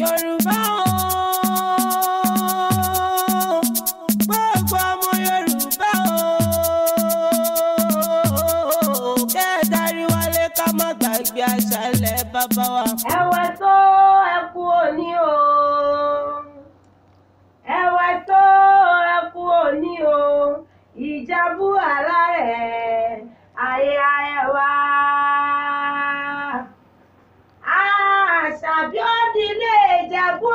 Yorùbá o, gbogbo ọmọ Yorùbá o, kẹ́ẹ̀dárí wálé ká má gbàgbé àṣà ilẹ̀ bàbá wa. Ẹ̀wẹ̀ tó ẹ kú òní o, ẹ̀wẹ̀ tó ẹ kú òní o, Ìjẹ̀bú alárẹ̀ ayé ayé wa. Àṣàbí òdìlé Ìjẹ̀bú o.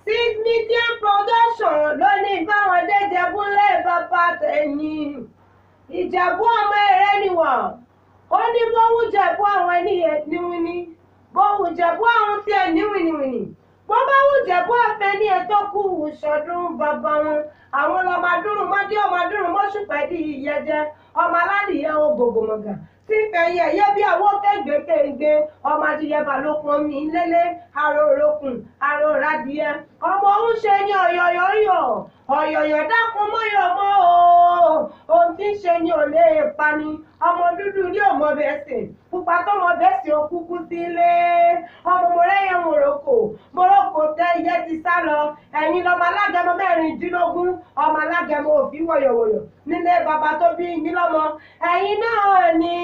Six Media Production ló ní báwọn dé Ìjẹ̀bú lé bàbá tẹ̀yìn. Ìjẹ̀bú ọmọ ẹ̀rẹ́ nìwọ̀n. Ó ní bówú jẹ̀bú àwọn ẹni níwìní. Bówú jẹ̀bú àwọn tí ẹ níwìníwìní. Bó bá wù jẹ̀bú ọ̀fẹ́ ní ẹ tó kú ìṣọdún bàbá wọn. Àwọn lọmọ adúrún mọ́dé ọmọ adúrún mọ́ṣùpẹ́ dí ìyẹjẹ. Ọmọ aládìyẹ ògògòmọ̀gà tí ń fẹ́ yẹ ẹyẹ bí àwọ̀ kẹ́gbẹ́kẹ́gbẹ́. Ọmọ adìyẹ balókun mi lélẹ̀, aró orokùn, aró radìyẹ. Ọmọ òun ṣe ní ọ̀yọ̀yọ̀ yọ̀, ọ̀yọ̀yọ̀ dákun mọ́yọ̀ mọ́ o. Ohun tí ń ṣe ni ò lè pani. Ọmọ dúdú ní òmò bẹ́ẹ̀ sè, pupa tó mọ bẹ́ẹ̀ sè ó kúkú sílé. Ọmọ mọ̀rẹ́yẹ mòrókò, mòrókò tẹ iye ti sá lọ. Ẹ̀yin lọmọ alágẹmọ 16, ọmọ alágẹmọ òfin wọ̀yọ̀wọ̀yọ̀ nílé bàbá tó bí yín lọ́mọ. Ẹ̀yin náà ni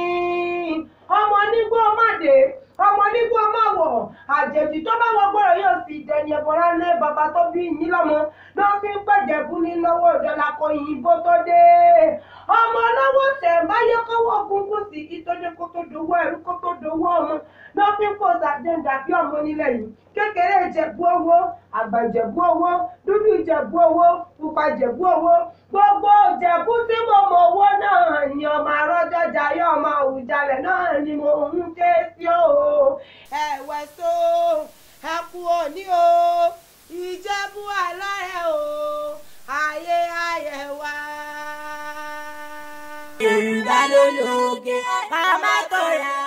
ọmọ onígbó mọ̀dé, ọmọ onígbó mọ̀wọ̀, àjèjì tó bá wọ gbọ́rọ̀ yóò sì dẹni ẹ̀bọ̀rọ̀ lé bàbá tó bí yín lọ́mọ. Ló fi ń pẹ̀jẹ̀bú ní lọ́wọ́ ìdọ́là kọ òyìnbó tó dé. Ọmọ ọlọ́wọ́ ṣẹ̀ǹbáyé kọ́wọ́ gúngún sí ìtọ́jú kó tó dowó ẹrú kó tó dowó ọmọ. Ló fi ń kó sàdéǹdà bí ọmọ nílẹ̀ yìí. Kékeré Ìjẹ̀bú owó, àgbà Ìjẹ̀bú owó, dúdú Ìjẹ̀bú owó, pupa Ìjẹ̀bú owó. Gbogbo Ìjẹ̀bú tí mo mọ owó náà ni ọmọ arọ́jọ́jà yọ ọmọ Àwùjalẹ̀ náà ni mo ń ké sí o. Ẹ̀wẹ̀ tó ẹ kú òní o, Ìjẹ̀bú alárẹ̀ o, ayé ayé wa. Yorùbá ló lóge, ká má tọrẹ.